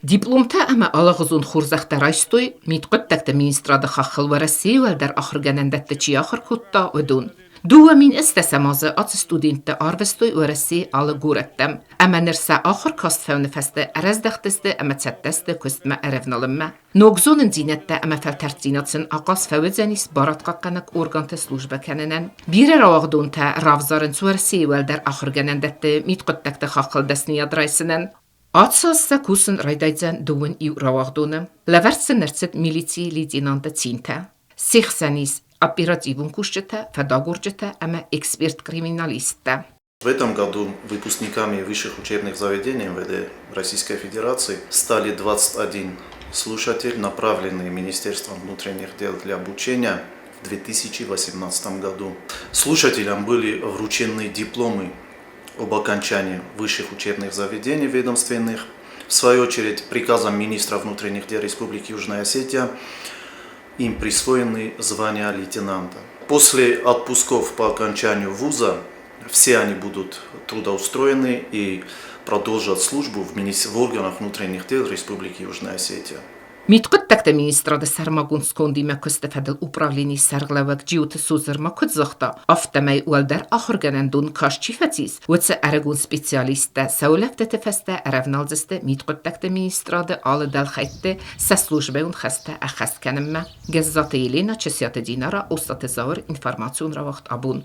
Дипломтӕ ӕмӕ алыгъуызон хорзӕхтӕ райстой, Мидхъуыддӕгты министрады хаххыл Уӕрӕсейы уӕлдӕр ахуыргӕнӕндӕтты чи ахуыр кодта, уыдон. 2010 азы ацы студенттӕ арвыстой Уӕрӕсейы алы горӕттӕм, ӕмӕ ныр сӕ ахуыр каст фӕуыны фӕстӕ ӕрӕздӕхтысты ӕмӕ цӕттӕ сты куыстмӕ ӕрӕвналынмӕ. Ног зонындзинӕдтӕ ӕмӕ фӕлтӕрддзинад сын ахъаз фӕуыдзӕнис барадхъахъхъӕнӕг органты службӕ кӕнынӕн. Бирӕ рауагъдонтӕ равзарынц Уӕрӕсейы уӕлдӕр ахуыргӕнӕндӕтты мидхъуыддӕгты хаххыл дӕсныйад райсынӕн. Ацы аз сӕ кусын райдайдзӕн дыууын иу рауагъдоны. Лӕвӕрд сын ӕрцыд милицийы лейтенанты цинтӕ. Се хсӕн ис оперативон кусджытӕ, фӕдагурджытӕ ӕмӕ эксперт-криминалисттӕ. В этом году выпускниками высших учебных заведений МВД Российской Федерации стали 21 слушатель, направленный Министерством внутренних дел для обучения в 2018 году. Слушателям были вручены дипломы об окончании высших учебных заведений ведомственных. В свою очередь, приказом министра внутренних дел Республики Южная Осетия им присвоены звания лейтенанта. После отпусков по окончанию вуза все они будут трудоустроены и продолжат службу в органах внутренних дел Республики Южная Осетия. Мидхъуыддӕгты министрады сӕрмагонд скондимӕ куысты фӕдыл управленийы сӕргълӕууӕг Джиоты Созыр ма куыд загъта, афтӕмӕй уӕлдӕр ахуыргӕнӕндон каст чи фӕцис, уыцы ӕрыгон специалисттӕ сӕ улӕфтыты фӕстӕ ӕрӕвналдзысты мидхъуыддӕгты министрады алы дӕлхӕйтты сӕ службӕйон хӕстӕ ӕххӕст кӕнынмӕ. Гӕззаты Елена, Чысиаты Динара, Остъаты Зауыр, информацион рауагъд абон.